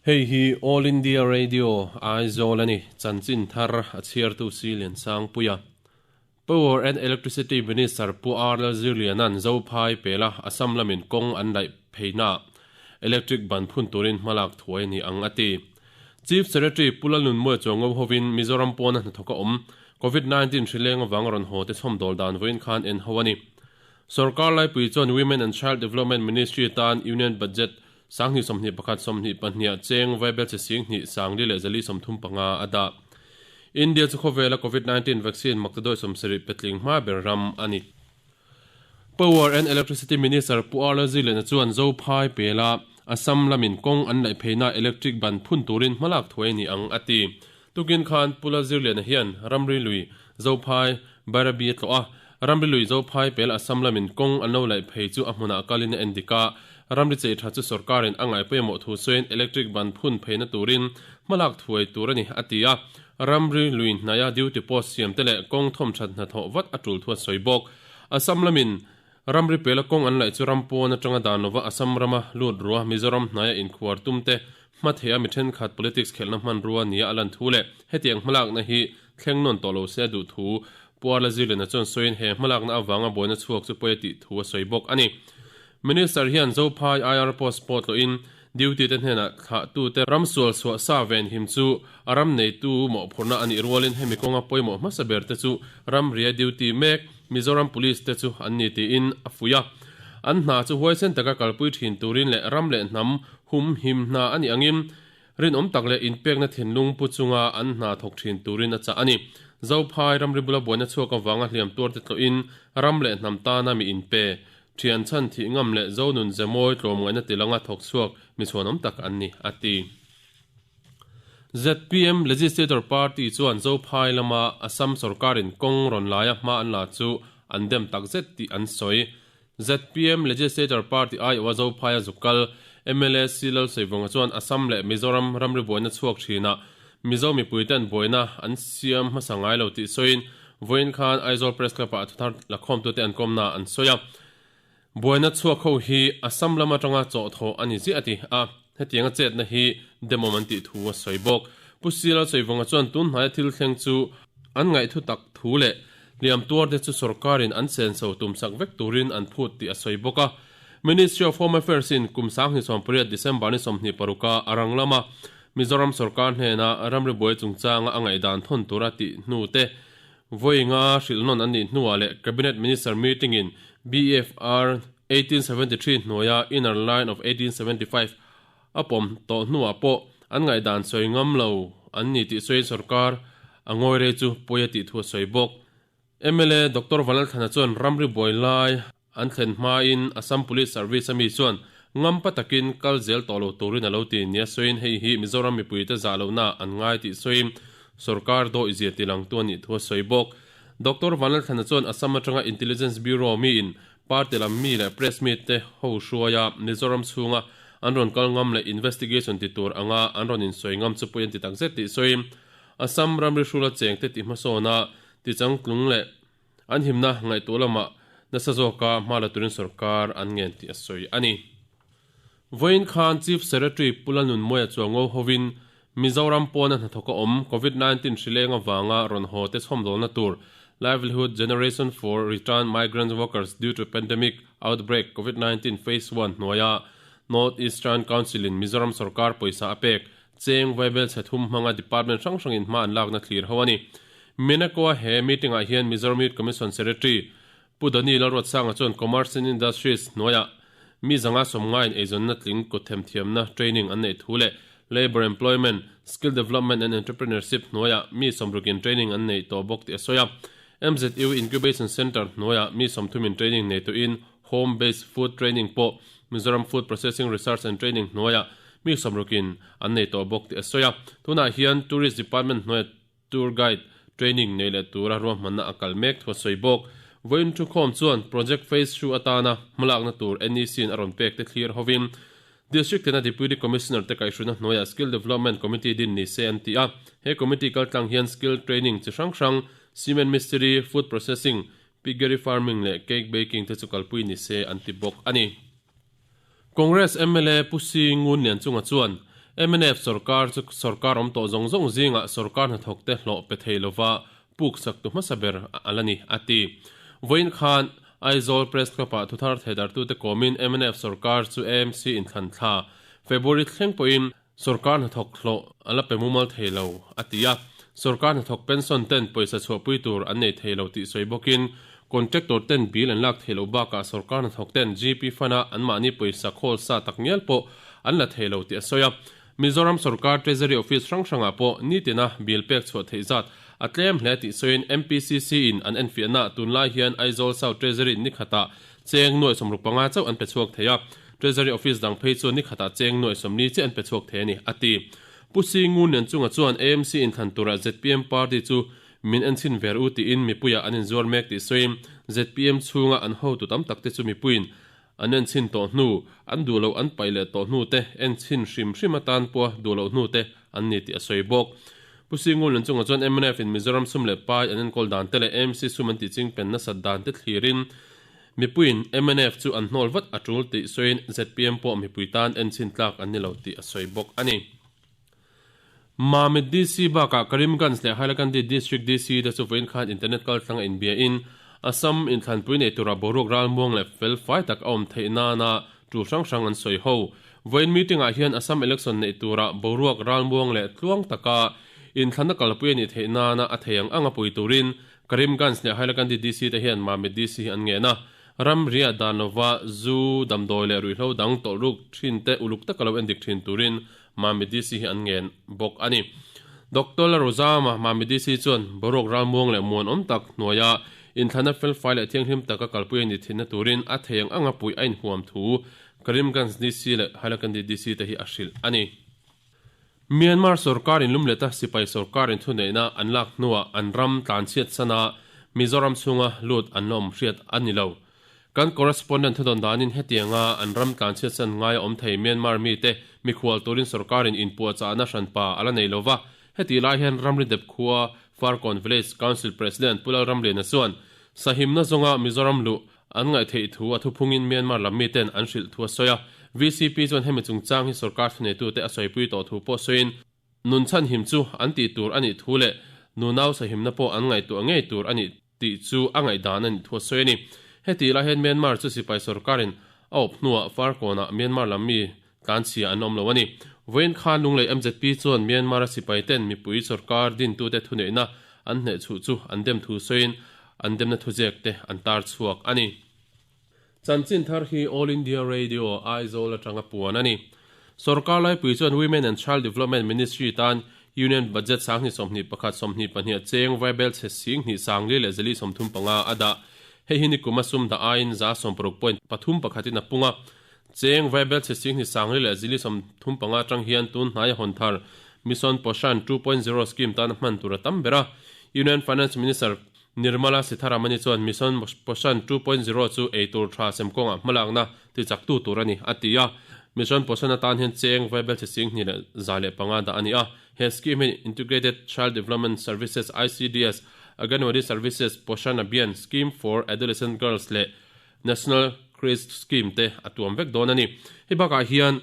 Hei hi All India Radio, Aizawl a ni. Chanchin thar a chhiartu si Liansangpuia. Power and Electricity Minister Pu R Lalzirliana'n Zophai pela Assam lamin kawng an laih pheinaah electric ban phun turin hmalak thuai a ni ang a ti. Chief Secretary Pu Lalnunmuia Chuango hovin Mizoram pawna hnathawk a awm Covid 19 hri leng avanga rawn haw te chhawmdawl dan vawiin khan en ho a ni. Sorkar laipui chuan Women and Child Development Ministry atan Union Budget 2021 22 cheng vaibel che sing hnih sangli leh zali 35 a dah. India chu khawvela Covid 19 vaccine maktaduai 70 petling hma ber ram a ni. Power and Electricity Minister Pu R Lalziliana chuan Zophai pela Assam lamin kawng an laih pheina electric ban phun turin hmalak thuai a ni ang a ti. Tukin khan Pu Lalzirliana hian ramri lui Zophai Bairabi a tlawh a, ramri lui Zophai pela Assam lamin kawng an lo laih phei chu a hmunah kalin a en dik a, ramri chei tha chu sorkarin a ngaih pawimawh thu sawiin electric ban phun pheina turin hmalak thuai tur a ni a ti a, ramri lui hnaia duty post siam te leh kawng thawmthat hnathawh vat a tul thu a sawi bawk. Assam lamin ramri pela kawng an laih chu ram pawn atanga dan lova Assam rama lut rua Mizoram hnaia inkhuar tum te hma theia mi thenkhat politics khelhna hmanrua nia a lan thu leh hetiang hmalakna hi thleng nawn tawh lo se a duh thu Pu Arla Zirliana chuan sawiin he hmalakna avanga buaina chhuak chu pawi a tih thu a sawi bawk a ni. Minister hian Zophai IR post pawh tlawhin duty te hnenah thlahtute ram sual chhuah sa venhim chu a ram neitu mawhphurhna a nih rualin hemi kawnga pawimawh hmasa ber te chu ramria duty mek Mizoram Police te chu an ni tiin a fuih a. An hna chu huaisen taka kalpui thin turin leh ram leh hnam humhim hna a nih angin rinawm tak leh inpekna thinlung pu chunga an hna thawk thin turin a chah a ni. Zophai ramri bula buaina chhuak avanga hliam tuarte tlawhin ram leh hnam tana mi inpe, thian chhan thih ngam leh Zonun Zemawi tlawmngaihna tilanga thawk chhuak mi chhuanawm tak an ni, a ti. Zpm Legislator Party chuan Zophai lama Assam sorkarin kawng rawn laia hma an la chu an dem takzet tih an sawi. Zpm Legislator Party aiawha Zophaia zuk kal mla C Lalsawivawnga chuan Assam leh Mizoram ramri buaina chhuak thinah Mizo mipuiten buaina an siam hmasa ngai lo tih sawiin vawiin khan Aizawl Press Club-ah thuthar lakhawmtute an kawmna an sawi a. Buaina chhuak ho hi Assam lam atanga chawhthawh a ni ziah a ti a, hetianga chetna hi demawm an tih thu a sawi bawk. Pu C Lalsawivawnga chuan tun hnaia thil thleng chu an ngaihthu tak thu leh Hliam tuarte chu sorkarin an senso tumsak vek turin an phut tih a sawi bawk a. Ministry of Home Affairs-in kum 2008 December ni 26 a rang lama Mizoram sorkar hnena ramri buai chungchanga a ngaihdan thawn tura tih hnu te vawi nga hrilh nawn an nih hnuah leh Cabinet Minister Meeting-in BFR 1873 hnuaia Inner Line of 1875 a pawm tawh hnuah pawh an ngaihdan sawi ngam lo an ni tih sawiin sorkar a ngawi rei chu pawi a tih thu a sawi bawk. Mla Doctor Vanlalthlana chuan ramri buai lai an thlen hmain Assam Police Service ami chuan ngampa takin kal zel tawh lo turin a lo ti nia sawiin hei hi Mizoram mipuite zah lohna an ngai tih sawiin sorkar dawihzia tilangtu a nih thu a sawi bawk. Doctor Vanlalthlana chuan Assam atanga Intelligence Bureau miin Party lam mi leh press mi te ho hruaia Mizoram chhunga an rawn kal ngam leh investigation ti tur anga an rawn insawi ngam chu pawi an ti takzet tih sawiin Assam ramri hrula cheng te tih hmasawna tichangtlung leh an himna ngaihtuah lamah nasa zawka hma la turin sorkar an ngen tih a sawi a ni. Vawiin khan Chief Secretary Pu Lalnunmawia Chuango hovin Mizoram pawna hnathawk a awm Covid 19 hri leng avanga rawn haw te chhawmdawlna tur Livelihood Generation for Return Migrant Workers Due to Pandemic Outbreak Covid 19 Phase One hnuaia North Eastern Council in Mizoram sorkar pawisa a pek cheng vaibel chhe thum hmanga department hrang hrangin hma an lakna thlir ho a ni. Menakoa he meeting ah hian Mizoram Youth Commission Secretary Pu Dani Lalruatsanga chuan Commerce and Industries hnuaiah mi zanga sawmngaiin eizawnna tling kut themthiamna training an neih thu leh Labour Employment, Skill Development and Entrepreneurship hnuaiah mi sawmrukin training an neih tawh bawk tih a sawi a. MZU Incubation Centre hnuaiah mi sawmthumin training nei tuhin Home Based Food Training pawh Mizoram Food Processing Research and Training hnuaiah mi sawmrukin an nei tawh bawk tih a sawi a. Tunah hian Tourist Department hnuaiah Tour Guide training nei leh tura ruahmanna a kal mek thu a sawi bawk. Vawiin thukhawm chuan Project Phase Two atana hmalakna tur NEC in a rawn pek te thlir hovin District tena Deputy Commissioner te kaihhruina hnuaiah Skill Development Committee din ni se an ti a. He committee kaltlang hian skill training chi hrang hrang, cement mistiri, food processing, piggery farming leh cake baking te chu kalpui ni se an ti bawk a ni. Congress mla Pu Si Ngun Lianchunga chuan Mnf sorkar chu sorkar awm tawh zawng zawng zingah sorkar hnathawkte hlawh pe thei lova puk sak tu hmasa ber a la ni, a ti. Vawiin khan Aizawl Press Club-ah thuthar theidartute kawmin mnf sorkar chu AMC inthlan thla February thleng pawhin sorkar hnathawk hlawh a la pe mumal thei lo, a ti a. Sorkar hnathawk pension ten pawisa chhuahpui tur an nei thei lo tih sawi bawkin contractor ten bill an lak theih loh bakah sorkar hnathawk ten GP fund-a anmahni pawisa khawl sa tak ngial pawh an la thei lo tih a sawi a. Mizoram sorkar Treasury Office hrang hrangah pawh nitina bill pek chhuah theih zat a tlem hle tih sawiin MPCC in an enfiahna tunlai hian Aizawl South Treasury ni khatah cheng nuaih 65 chauh an pe chhuak thei a, Treasury Office dang phei chuan ni khatah cheng nuaih 40 chiah an pe chhuak thei a ni, a ti. Pu Singu Nenchunga chuan AMC inthlan turah zpm party chu min enchhin ver u tiin mipuiah an inzuar mek tih sawiin zpm chhunga an hotu tam takte chu mipuiin An enchhin tawh hnu, an duh loh an paih leh tawh hnu te, enchhin hrim hrim atan pawha duh loh hnu te an ni tih a sawi bawk. Pu Singul nen chungah chuan mnf in Mizoram sum leh pai an enkawl dan te leh AMC sum an tih chingpen nasat dan te thlirin mipuiin mnf chu an hnawl vat a tul tih sawiin zpm pawh mipui tan enchhin tlak an ni lo tih a sawi bawk a ni. Mamit DC bakah Karimganj leh Hailakandi District DC te chu vawiin khan internet kaltlang a inbiain Assam inthlanpui nei tura boruak ralmuang leh fel fai tak a awm theih nana tul hrang hrang an sawi ho. Vawiin meeting ah hian Assam election neih tura boruak ralmuang leh tluang taka inthlanna kalpui a nih theih nana a thei ang anga pui turin Karimganj leh Hailakandi DC te hian Mamit DC hi an ngen a. Ramriah dan lova zu, damdawi leh ruihhlo dang tawlhruk thin te uluk taka lo endik thin turin Mami DC hi an ngen bawk a ni. Doctor Lalrozama, Mami DC chuan boruak ralmuang leh muanawm tak hnuaia inthlana felfai leh thianghlim taka kalpui a ni thinna turin a thei ang anga puih a inhuam thu Karimganj DC leh Hailakandi DC te hi a hrilh a ni. Myanmar sorkar inlum leta sipai sorkar inthuneihna an lak hnuah an ram tlanchhiat sana Mizoram chhunga lut an la awm hriat a ni lo. Kan correspondent thudawn danin hetianga an ram tlanchhiatsan ngai a awm thei Myanmar mite mikhual turin sorkarin inpuahchahna hranpa a la nei lo va, hetih lai hian ramri dep khua Farkawn Village Council President Pu Lalramliana chuan sahimna zawnga Mizoram luh an ngaihtheih thu a thuphungin Myanmar lam miten an hrilh thu a sawi a. VCP chuan hemi chungchang hi sorkar thuneitute a sawipui tawh thu pawh sawiin, Nun chhanhim chu an tih tur a nih thu leh nunau sahimna pawh an ngaihtuah ngei tur a nih tih chu a ngaihdan a nih thu a sawi a ni. Hetih lai hian Myanmar chu sipai sorkarin a awp hnuah Farkawnah Myanmar lam mi tlanchhia an awm lo a ni. Vawiin khan Lunglei MZP chuan Myanmar-a sipai ten mipui sorkar dintute thuneihna an hnehchhuh chu an dem thu sawiin an demna thuziak te an tar chhuak a ni. Chanchin thar hi All India Radio, Aizawl atanga puan a ni. Sorkar laipui chuan Women and Child Development Ministry tan Union Budget 2021 22 cheng vaibel chhe sing hnih sangli leh zali 35 a dah. Hei hi nikum a sum dah aiin 60 point pathum pakhatin a pung a. Cheng vaibel chhe sing hnih sangli leh zali 35 atang hian tun hnaia hawn thar Mission Poshan 2.0 scheme tana hman tur a tam ber a. Union Finance Minister Nirmala Sitharaman-i chuan Mission Poshan 2.0 chu eitur tha sem kawngah hmalakna tichaktu tur a ni, a ti a. Mission Poshan atan hian cheng vaibel chi sing hnih leh za leh panga dah a ni a. He scheme hi Integrated Child Development Services, ICDS, Anganwadi Services, Poshan Abhiyan, Scheme for Adolescent Girls leh National Creche Scheme te a tuam vek dawn a ni. Hei bakah hian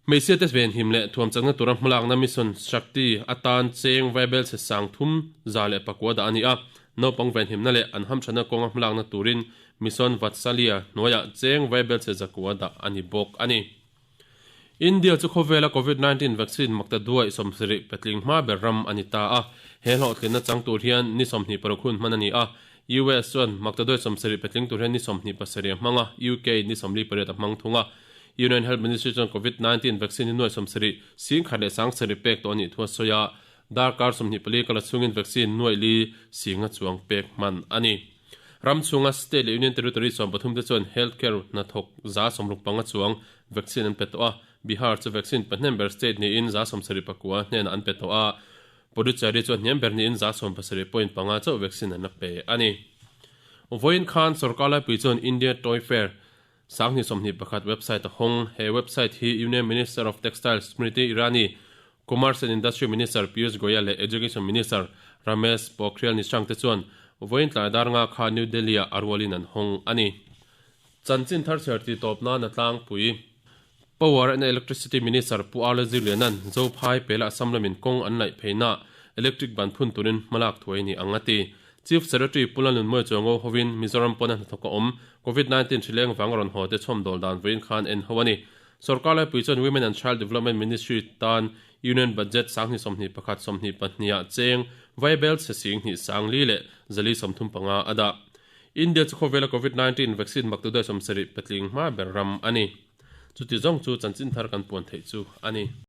Hmeichhia te venhim leh thuamchakna tura hmalakna Mission Shakti atan cheng vaibel chhe sang thum za leh pakua dah a ni a. Naupang venhimna leh an hamthatna kawnga hmalakna turin Mission Vatsalya hnuaiah cheng vaibel chhe zakua dah a ni bawk a ni. India chu khawvela Covid 19 vaccine makta duai 70 patling hma ber ram a ni ta a. He hlawhtlinna chang tur hian ni 26 hun hman a ni a. US chuan makta duai 70 patling tur hian ni 27 a hmang a, UK ni 48 a hmang thung a. Union Health Ministry chuan Covid 19 vaccine hi nuai 70, 10,000 leh 70 pek tawh a nih thu a sawi a, darkar 24 kala chhungin vaccine nuai li singa chuang pek hman a ni. Ram chhunga state leh union territory 13 te chuan healthcare hnathawk 65 chuang vaccine an pe tawh a, Bihar chu vaccine pahnem ber state niin 79 hnenah an pe tawh a, Puducherry chu a hniam ber niin 70.5 chauh vaccine an la pe a ni. Vawiin khan sorkar laipui chuan India Toy Fair 2021 website a hawng. He website hi Union Minister of Textiles Smriti Irani, Commerce and Industry Minister Piyush Goyal leh Education Minister Ramesh Pokhriyal Nishank te chuan vawiin tlai dar nga kha New Delhi-ah a rualin an hawng a ni. Chanchin thar chhiar tih tawp nan a tlangpui. Power and Electricity Minister Pu Arla Zirliana'n Zophai pela Assam lamin kawng an laih pheina electric ban phun turin hmalak thuai ni ang a ti. Chief Secretary Pu Lalnunmawia Chuango hovin Mizoram pawna hnathawk a awm Covid-19 hri leng vang rawn haw te chhawmdawl dan vawiin khan en ho a ni. Sorkar laipui chuan Women and Child Development Ministry tan Union Budget 2021 22 ah cheng vaibel chhe 24 leh 435 a dah. India chu khawvela Covid-19 vaccine maktudaih 70 patling hma ber ram a ni. Chuti zawng chu chanchin thar kan puan theih chu a ni.